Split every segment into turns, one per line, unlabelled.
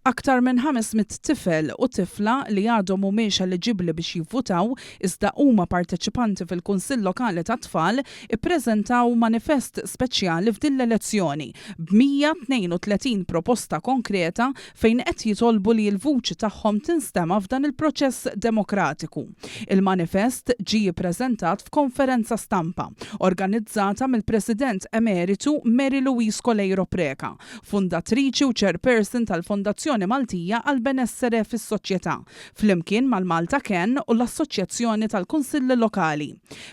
Aktar minn 500 tifel u tifla li għadhom mhumiex eliġibbli biex jivvutaw iżda huma parteċipanti fil-Kunsill Lokali tat-Tfal ippreżentaw manifest speċjali f'din l-elezzjoni b'132 proposta konkreta fejn qed jitolbu li l-vuċi tagħhom tinstema' f'dan il-proċess demokratiku. Il-manifest ġie ppreżentat f'konferenza stampa organizzata mill-President Emeritu Mary Louise Coleiro Preca fundatriċi u chairperson tal-Fondazzjoni Maltija għall-Benessere fis-Soċjetà, flimkien mal-Malta Can u l-Assoċjazzjoni tal-Kunsilli Lokali.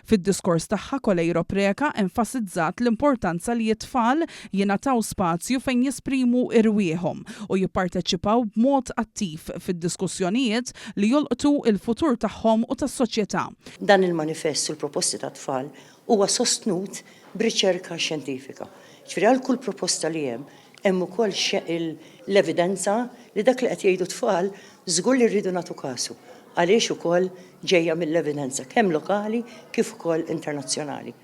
Fid-diskors tagħha Coleiro Preca enfasizzat l-importanza li t-tfal jingħataw spazju fejn jesprimu rwieħhom u jipparteċipaw b'mod attiv fid-diskussjonijiet li jolqtu l-futur tagħhom u tas-soċjetà.
Dan il-manifest u l-proposti tat-tfal huwa sostnut b'riċerka xjentifika. Jiġifieri għal kull proposta li hemm, hemm ukoll l-evidenza li dak li qed jgħidu t-tfal żgur li rridu nagħtu kasu għaliex ukoll ġejja mill-evidenza kemm lokali kif ukoll internazzjonali.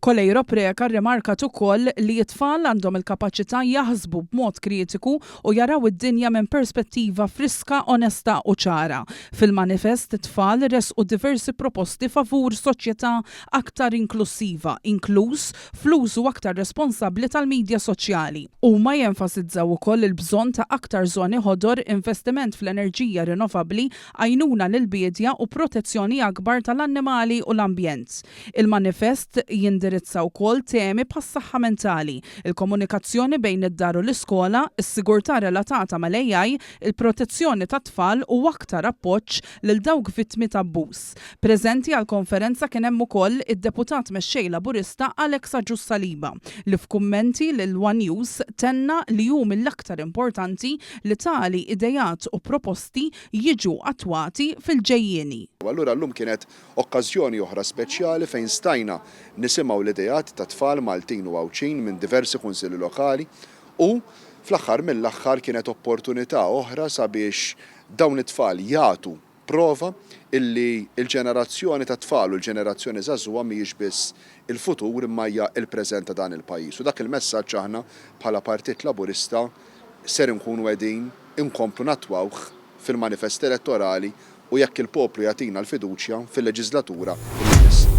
Coleiro Preca rrimarkat ukoll li t-tfal għandhom il-kapaċità jaħsbu b'mod kritiku u jaraw id-dinja minn perspettiva friska, onesta u ċara. Fil-manifest it-tfal ressqu diversi proposti favur soċjetà aktar inklussiva, inkluż fl-użu aktar responsabbli tal-midja soċjali. Huma jenfasizzaw ukoll il-bżonn ta' aktar żoni ħodor, investiment fl-enerġija rinnovabbli, għajnuna lill-biedja u protezzjoni akbar tal-annimali u l-ambjent. Il-manifest jindirizza wkoll temi bħas-saħħa mentali, il-komunikazzjoni bejn id-dar u l-iskola, is-sigurtà relatata mal-AI, il-protezzjoni tat-tfal u aktar appoġġ lil dawk vittmi t'abbuż. Preżenti għall-konferenza kien hemm ukoll id-Deputat Mexxej Laburista Alex Agius Saliba li f'kummenti lil one News tenna li hu mill-aktar importanti li tali ideat u proposti jiġu attwati fil-ġejjieni.
U allura llum kienet okkażjoni oħra speċjali fejn stajna nisimgħu l-ideat ta' tfal Maltin u Għawdxin minn diversi kunsilli lokali u fl-aħħar mill-aħħar kienet opportunità oħra sabiex dawn it-tfal jagħtu Prova illi l-ġenerazzjoni tat-tfal u l-ġenerazzjoni żagħżugħa mhijiex biss il-futur imma hija l-preżent ta' dan il-pajjiż. U dak il-messaġġ aħna bħala Partit Laburista ser inkunu qegħdin inkomplu nattwawh fil-manifest elettorali u jekk il-poplu jagħtina l-fiduċja fil-leġiżlatura li jmiss.